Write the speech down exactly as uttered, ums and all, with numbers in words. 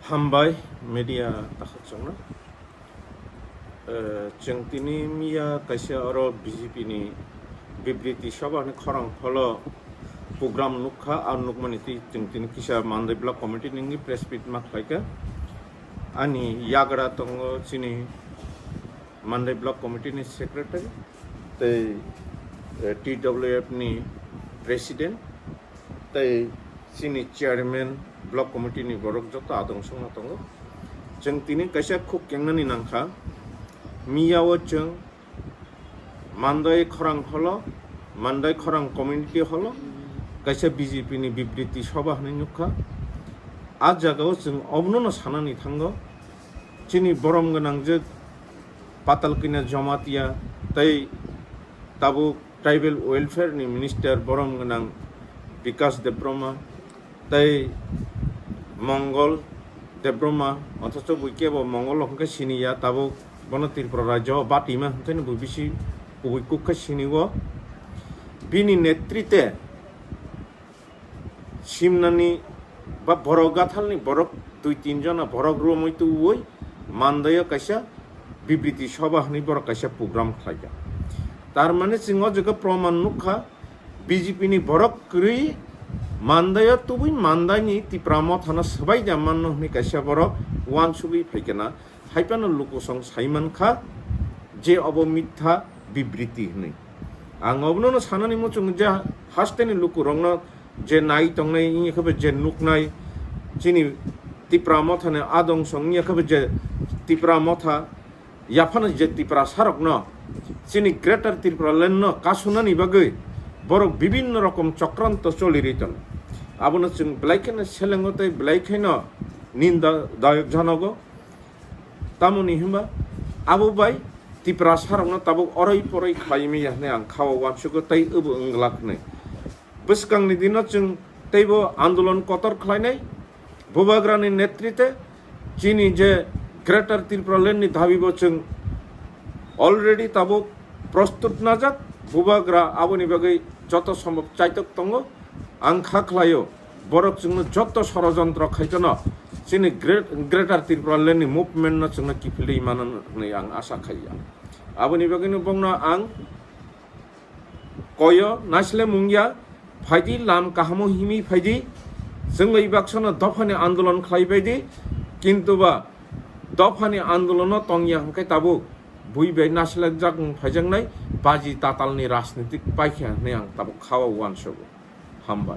Hambai media takhuk chwngno. Eh, chwng tini miya kaisa oro B J P ni bibriti sabha ni khorang pholo program nukha, a nukmani twi chwng tini kisa Mandai Block Committee nungwi press meet ma khlaikha. Ani yagra tongo chini Mandai Block Committee ni secretary, tei, eh, T W F ni president, tei chini chairman, block committee ni borok joto adong songno tongo. Chwng tini kaisa khuk kengnani nangkha, miyao chwng Mandai khorang holo, Mandai khorang community holo kaisa B J P ni bibriti sabha hinwi nukha. A jagao chwng obono sanani thango, chini borom gwnang je Patalkina Jamatia tei tabuk tribal welfare ni minister borom gwnang Bikas Debbarma tei Mongol Debbarma, othocho bui kebo Mongol hwnkhe siniya, tabuk bono Tripura rajyo o batima hwnkhe bo bisi kubui kuk khe sini o. Bini netrite simnani ba borok gathalni borok dui tin jona borok romwi tubuwi Mandaio kaisa bibriti sabha hinwi borok kaisa program khlaikha. Tar mane chwng o jaga proman nukha, B J P ni borok kwrwi Mandaio tubui Mandaini Tipra Mothano swbai da manno hinwi kaisa borok uansugwi phaikha na. Haiphano lukusong saimankha je obo mitha bibriti hinwi. Ang obono sanani muchungo je hasteni lukurokno je nai tongnai, wngya khe bo je nuknai, chini Tipra Mothani adong song, wngya khe bo je Tipra Motha yaphano je Tiprasarokno chini Greater Tripura Land no kasunani bagwi borok bibinno rokom chokranto choli ri tongo. Abono chwng belai kheno selengo tei belai kheno ninda dayok janogo. Tamoni hinba abo bai Tiprasarokno tabuk oroi poroi khlai maya hinwi ang khao uansugo tei obo wng glak hinwi. Bwskangni dino chwng teibo andolon kotor khlainai, Bubagrani netrite chini je Greater Tripura Land ni dabi bo chwng already tabuk prostut najak, Bubagra aboni bagwi joto sombhob chaitok tongo. Ang kha khlaio, borok chwngno joto sorojontro khaikano chini Great-, Greater Tripura Land ni movement no chwngno kiphilwi mano hinwi ang asa khaiya. Aboni bagwino bongno ang koyo naisle mungya, phaidi lam kahamo himi phaidi, chwngwi baksono dophani andolon khlai baidi, kintu ba dophani andolono tongya hwnkhe tabuk bui bai nasilakjak wng phaijaknai baji tatalni rajnitik paikha hinwi ang tabuk khao uansugo. Hambai.